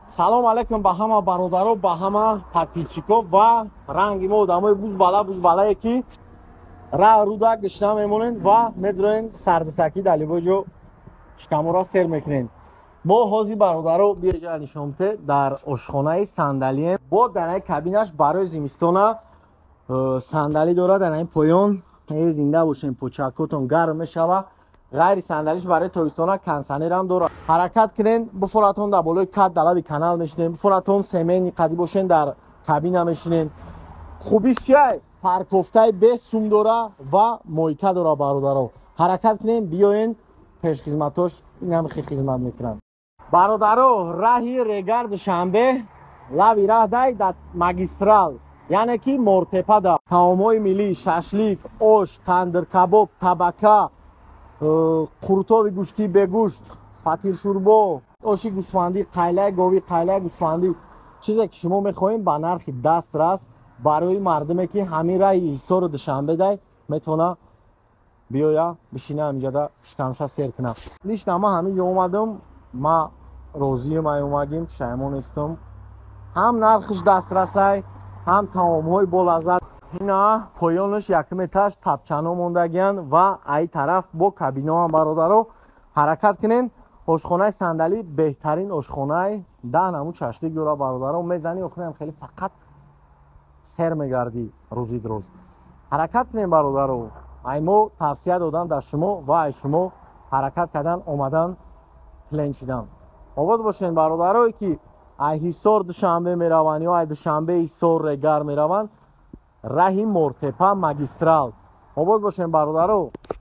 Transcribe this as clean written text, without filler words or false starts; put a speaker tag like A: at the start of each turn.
A: Салом алейкум ба ҳама бародаро, ба ҳама подписчико ва ранги мо одамои бузбала бузбалае, ки раҳ руда гишна мемонед ва медроен сардистакӣ дар любой ҷо шикамора сер мекунед. Мо ҳозир, бародаро, биёҷа нишонте, дар ошхонаи Сандалием. Бо дараи кабинаш барои зимистона сандалӣ дорад дар ин поён. Зинда бошем, почакотон гарм мешава. Ғайри сандалиш барои тобистона кондиционерам дорад. Ҳаракат кунен, буфоратон дар болои кат дар лаби канал мешинен, буфоратон семени қадӣ бошен, дар кабина мешинен. Хубиш чиай? Парковкаи бесум дора ва мойка дора. Бародаро, ҳаракат кунен, биёен. Пешхизматош инам хи хизмат мекунанд. Бародаро, раҳи Регар Душанбе, лаби раҳ дай, дар магистрал, яъне ки Мортепада, таомҳои миллӣ: шашлик, ош, тандиркабоб, табака, қуртоби гӯштӣ бегӯшт, фатиршӯрбо, оши гӯсфандӣ, қайлаи говӣ, қайлаи гӯсфандӣ, чизе ки шумо мехоҳем, ба нархи дастрас. Барои мардуме ки ҳамин раҳи Ҳисору Душанбе дай, метавона биёя, бишина ҳаминҷода, шикамша сер куна. Лично ман ҳамин ҷо омадам, ма розиам, ай омадим, пушаймон нестам. Ҳам нархиш дастрасай, ҳам таомҳои болаззат. Ина поёнаш якум этаж тапчано мондагиянд ва ай тараф бо кабиноам. Бародаро, ҳаракат кунен, ошхонаи Сандалӣ беҳтарин ошхонаи. 10 намуд шашлик дора, бародаро. Мезанӣ, охирам хеле фақат сер мегардӣ рӯзи дроз. Ҳаракат кунем, бародаро. Ай мо тавсия додам дар шумо ва ай шумо ҳаракат кардан, омадан, клиент шидан. Обод бошен. Бародарое ки ай Ҳисор Душанбе мераванд ё ай Душанбе Ҳисор, Регар мераванд, раҳи Мортепа, магистрал. Обод бошем, бародаро.